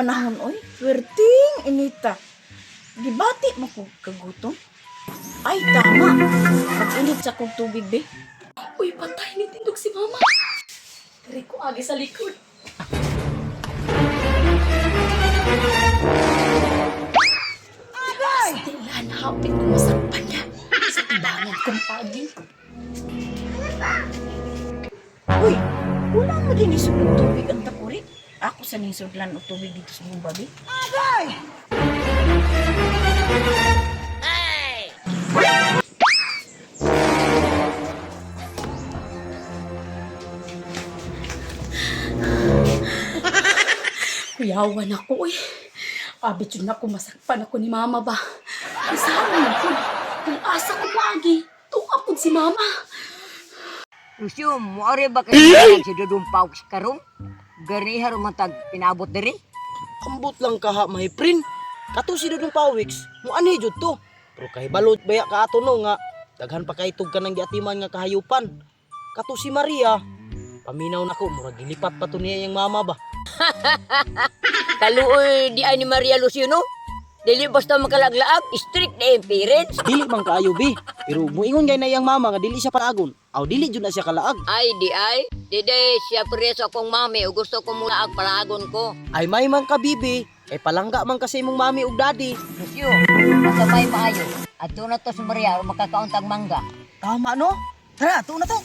Panahon oy, perting inita. Gibati mo ko kagutom. Ay tama. Pag-init sa kong tubig be. Uy, patay ni tindog si mama. Diri ko agi sa likod. Agay! Sa tilan, hapit ko masakpan niya. Sa tibangan kong pagi. Uy, wala mo din isod og tubig ang takuri. Ako sa ning sudlan og tubig dito sa mong babi. Kuyawan ako, uy. Abit yun ako, masakpan ako ni mama ba. Isama mo ko. Kung asa ko paagi, tuwa po si mama. Lucio, muari ba kayo si Dudong Pauks karong? Ganiha rumantag pinabot diri? Ambot lang kaha my friend. Kato si Dudong Pawiks, mo anhi jud to. Pero kay balot baya ka ato no nga daghan pa kay tug kanang giatiman nga kahayupan. Kato si Maria, paminaw nako murag gilipat pa to niya yang mama ba. Kaluoy di ay ni Maria Lucio no? Dili basta makalaglaag, strict na yung parents. Dili man kaayo bi, pero muingon gay na iyang mama nga dili siya palagon. Aw dili jud na siya kalaag. Ay di ay, di day siya preso akong mami o gusto ko muna ag palagon ko. Ay may man ka bibi, kay palangga man kasi imong mami ug daddy. Lucio, basta may maayo. Adto na to si Maria aron makakauntag mangga. Tama no? Tara, tuon na to.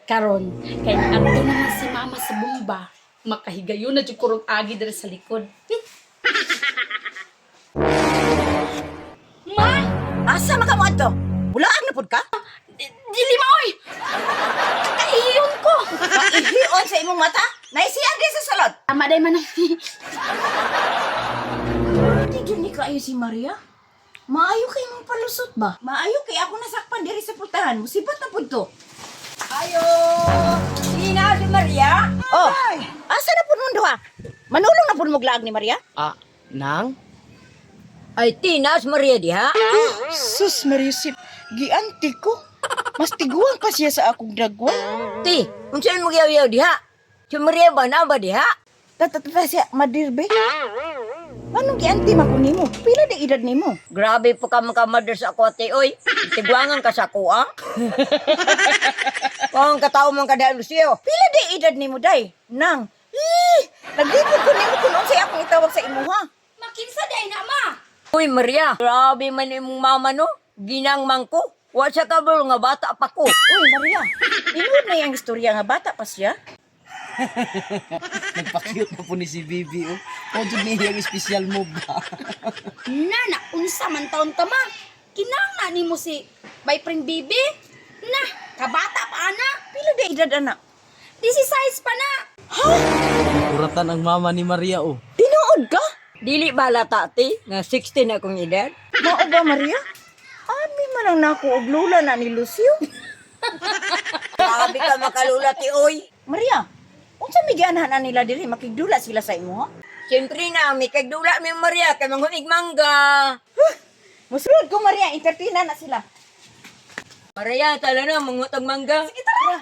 Karon, kay adto naman si mama sa bumba. Makahigayon na jud kurog agi diri sa likod. Ma! Asa man ka mo adto? Bulaag na pud ka? Dili ma oy! Kaiyon ko! Maihion sa imong mata? Naisiyan din sa salod. Tama day man. Di jud ni kaayo si Maria. Maayo kay mong palusot ba? Maayo kay ako nasakpan diri sa pultahan. Musibat na pud to. Ayo! Sina si Maria? Oh, asa na pud mong duha? Manulong na pud mo glaag ni Maria? Ah, nang? Ay, tina si Maria diha. Sus, Mariusip, gianti ko. Mas tiguang pa siya sa akong dagwan. Ti, unsa mo giyaw-yaw diha? Si Maria ba na ba diha? Tatata siya, madirbe. Anong gianti man ko nimo? Pila di edad nimo? Grabe po ka makamadar sa ako, ate, oy. Tiguangan ka sa ako, ah. Kung katao man ka dahil, Lucio. Pila di edad nimo day? Nang, ih, naglipod ko nimo kung unsay akong itawag sa imuha. Makinsa day na ma. Uy, Maria, grabe man imong mama, no? Ginang man ko. Wa siya kabalo nga bata pa ko. Uy, Maria, tinuod na yung istorya nga bata pa siya. Nagpa-cute na po ni si Bibi oh. O jud niya ang special move ba. Nana, unsa man taon ta ma? Kinang na nimo si boyfriend bibi? Na, kabata pa ana. Pila di edad anak? 16 pa na. Kuratan ang mama ni Maria oh. Tinuod ka? Dili ba lata, ate? Nga 16 akong edad. Mao ba, Maria? Ami man ang nako og lula na ni Lucio. Grabe ka makalula, ti, oy. Maria, unsa may gianahan na nila diri makigdula sila sa imuha? Siyempre na, may kagdula mi Maria, kay manghunig mangga. Musulod ko Maria, entertainer na sila. Maria, tala na, mangutag mangga. Sige tara.